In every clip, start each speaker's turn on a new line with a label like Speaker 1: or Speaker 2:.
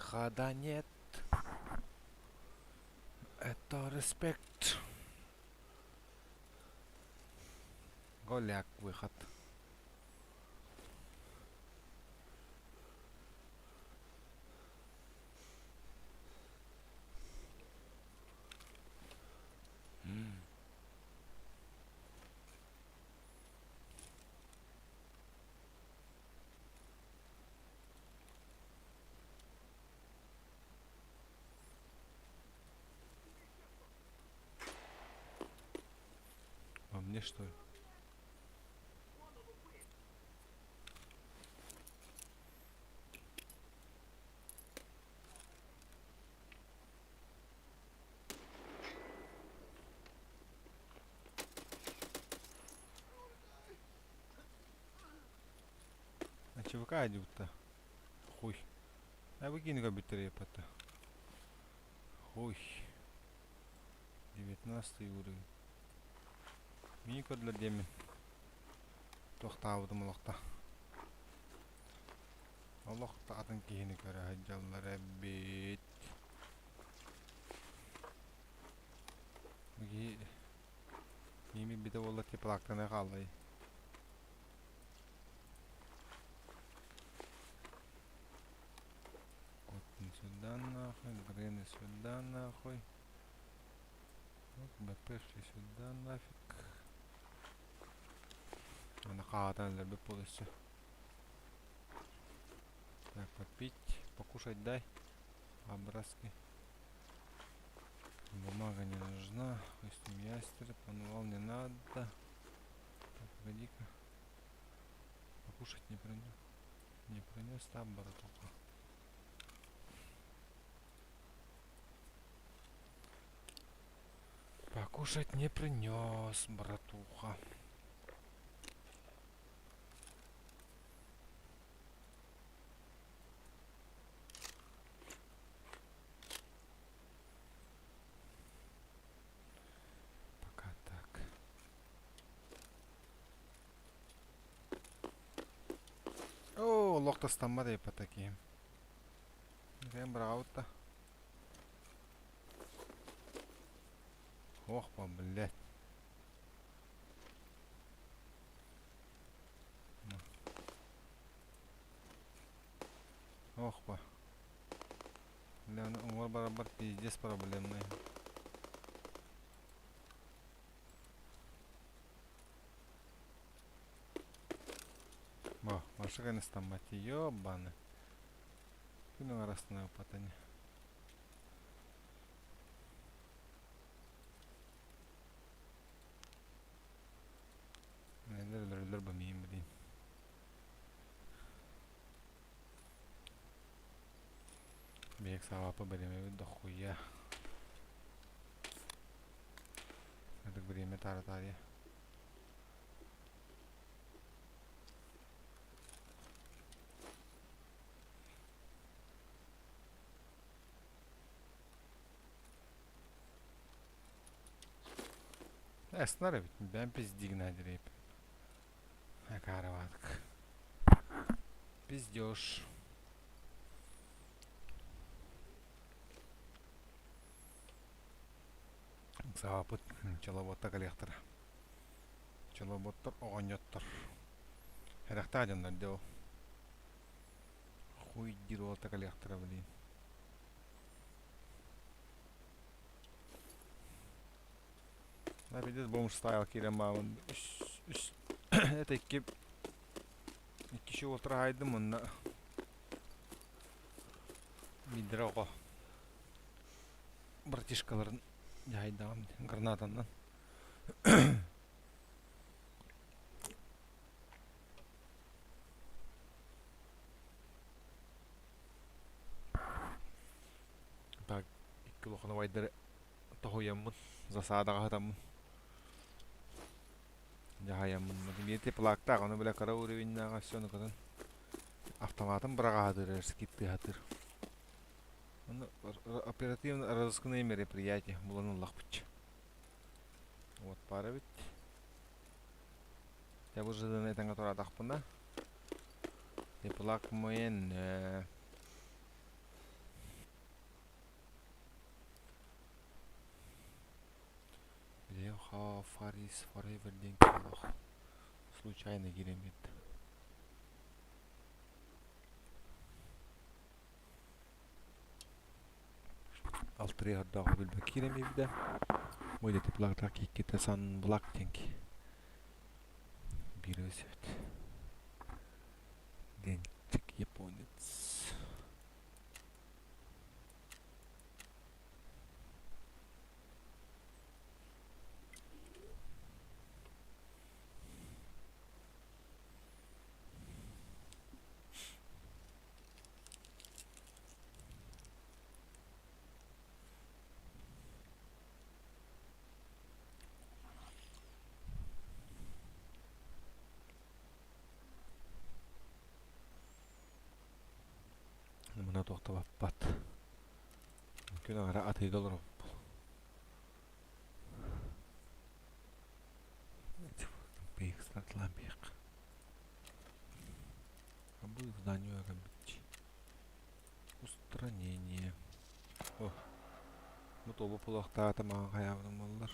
Speaker 1: Выхода нет. Это респект. Голяк выход. А мне что ли? А ЧВК идут-то? Хуй. А выкину компьютер епата. Хуй. 19 уровень. Мини көрдүлэр диэммин. Туохтаабытым олохто. Олох да атын киһини көрө сылдьаллар эбит. Киһи Мими битэ буолла теплактана хааллай. Вот сюда нахуй, грены сюда нахуй. Вот БПшки сюда нафиг. Аны хаатан өлөрбүт полностью. Так, попить, покушать дай. Образки. Бумага не нужна. Костюм ястреб, мануал не надо. Так, погоди-ка. Покушать не принес. Не принес там братуха. Покушать не принес, братуха. Пока так. Оо, олох тастаммат эппата киһим. Кэм быраҕабыт да. Ох, блядь. Ох, ба. Бля, уҥуор барарбар пиздец проблемный. Бо, машина стаммат, ёбаны. Күн арасына ыппатани. Нелер өлөрөлөр бу миин билин. Биһик саҕалаппыт бириэмэбит дохуйа. Ытык бириэмэ таара таарыйа. Эснар эбит, бэм пиздигна дирип. Акароватк. Пиздеж. Саапыт чолоботта кэлиэхтэрэ. Чолоботтор оҕонньоттор. Эрэхтээх дьоннор дьэ ол. Хуй диир уолта кэлиэхтэрэ блин. Да, пиздец бомж стайл киирэн баабын. Үс, үс, это икки, икки еще уолтара хаайдым уонна биирдэрэ оҕо братишкаларын дьаһайдаҕым гранатаннан. Так, икки улахан убайдары тоһуйаммын, засадаҕа сытаммын, дьаһайаммын. Биир теплактаах, ону бile кыра уровеннааҕа өссө ону кытын автоматын быраҕаһатыыр, скиптыһатыыр. Ону оперативно-розыскные мероприятия булан ыллахпытча. Вот пара эбит. Дьэ бу жыдыны этэҥҥэ тураатахпына теплак муен. How far is forever диэн олох случайно киирэн биэрдэ. Алтырыйа ордооҕу билбэт киирэн биэрдэ. Мой теплактаах кииккитэ сан блак диэн биир өсөбүт. Денчик японец. Мына туохтабаппат. Күн аҥара атыыга олоробут. Устранение. О, бу тобу пулахтаата маҕан хайаабытым буоллар.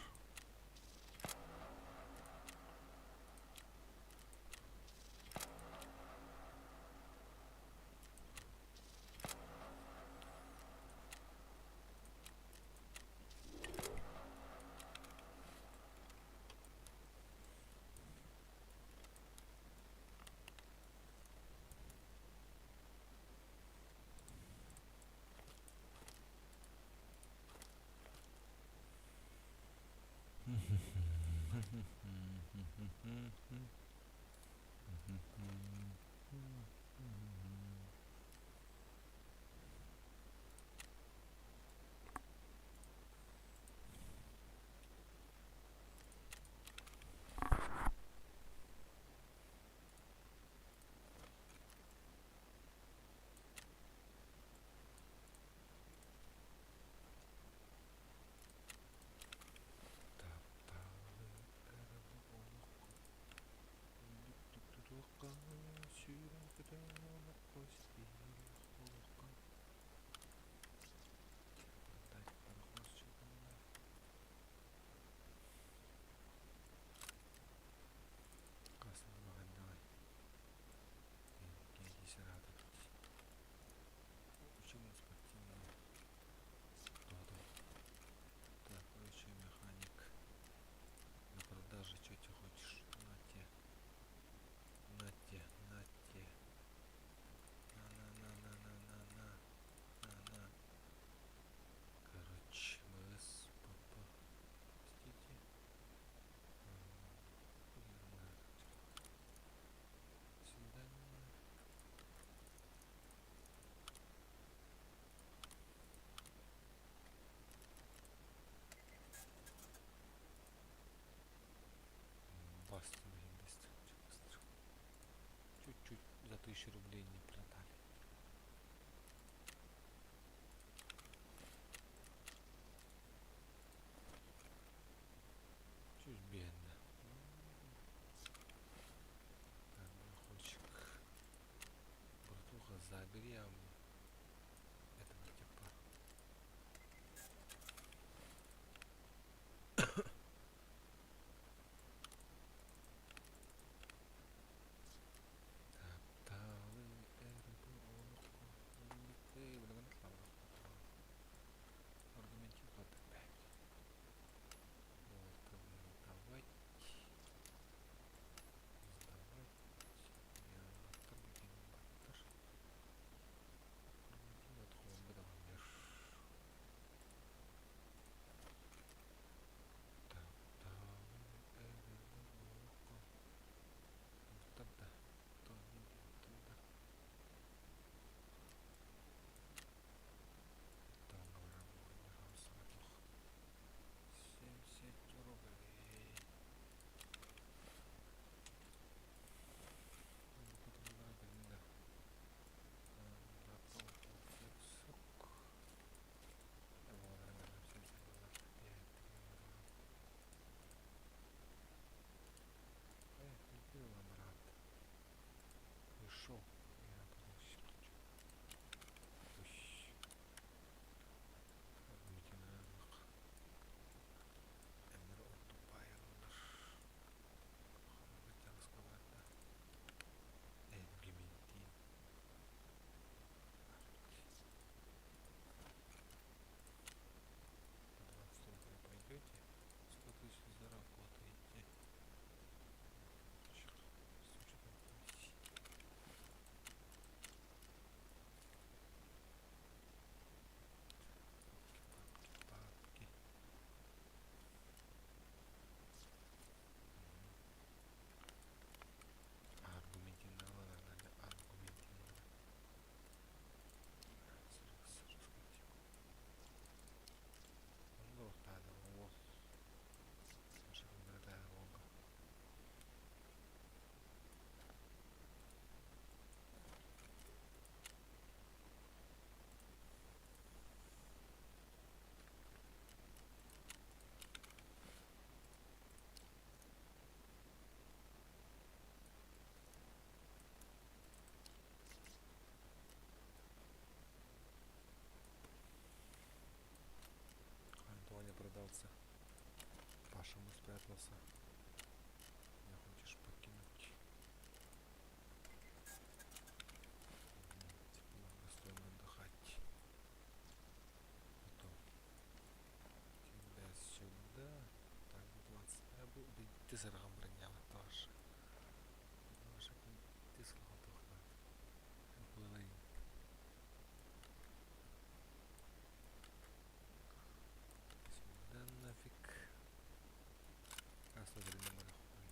Speaker 1: Так, короче, механик. На продаже что ты хочешь? На те. На те, на те. На на на на на на на. На на. Короче, МС, ПП. Простите. До свидания. Баста, блин, быстро, быстро. Чуть-чуть за 1000 рублей не продали. Чуть бедно. Так, брахочек. Братуха, забери этого типа. Запрятался. Не хочешь покинуть. Тепло, достойно отдыхать. Потом тебя сюда. Так, 20. А, ты сарган броняла тоже. Ты Сюда нафиг. А, смотри, номер хуй.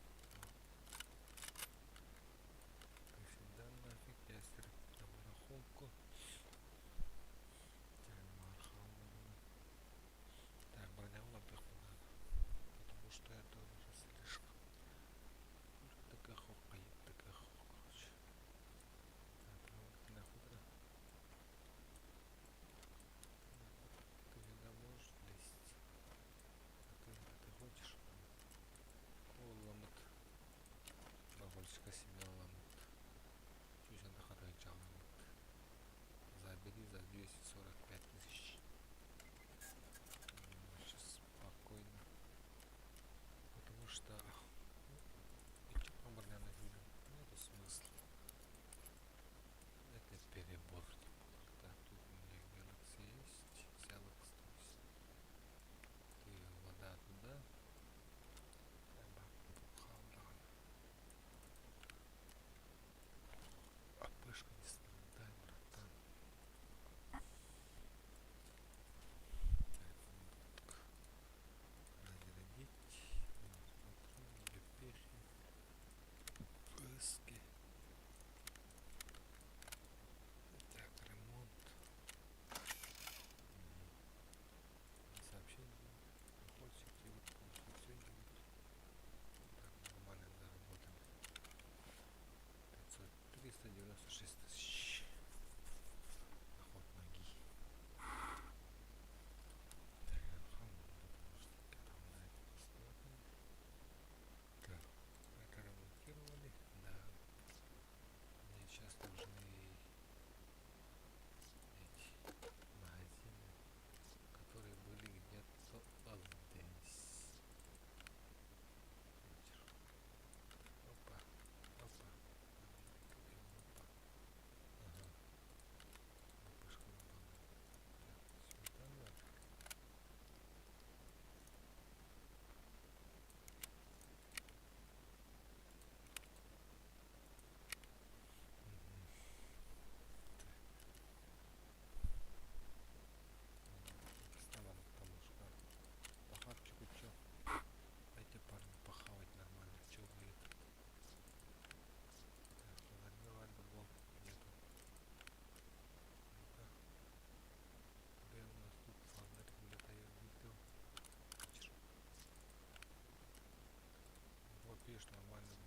Speaker 1: Сюда нафиг. Я на барахолку. Так, броня надо. Потому что это уже слишком. Такая хокка, такая хокка, короче. Так, нахуй Ты сюда можешь лезть? А ты, а ты хочешь? О, ламут. Багольчика себе ламут. Чуть надо ламут. Забери за 245 тысяч. Сейчас спокойно. Потому что... Нету смысла. Это перебор. Так, тут у меня Galaxy есть. Селокс, то есть. Ты вода туда. А пышка не страдай, братан. Так, наградить. Патроны, лепехи. Пыски. Так, ремонт. Сообщение. Хотите, все Так, нормально заработали. 500, 396 тысяч. Доход ноги. Так, это ремонтировали. Да. Мне сейчас нужны эти магазины, которые были где-то здесь. Опа, опа. Опа. Ага. Бабушка упала. Так, сюда нафиг. Вставал, потому что по хавчику чё? Дайте парни похавать нормально. Чё вы этот? Так, фонарь нету. Ну-ка. Где у нас тут фонарь? Где-то я видел. Вот видишь, нормально.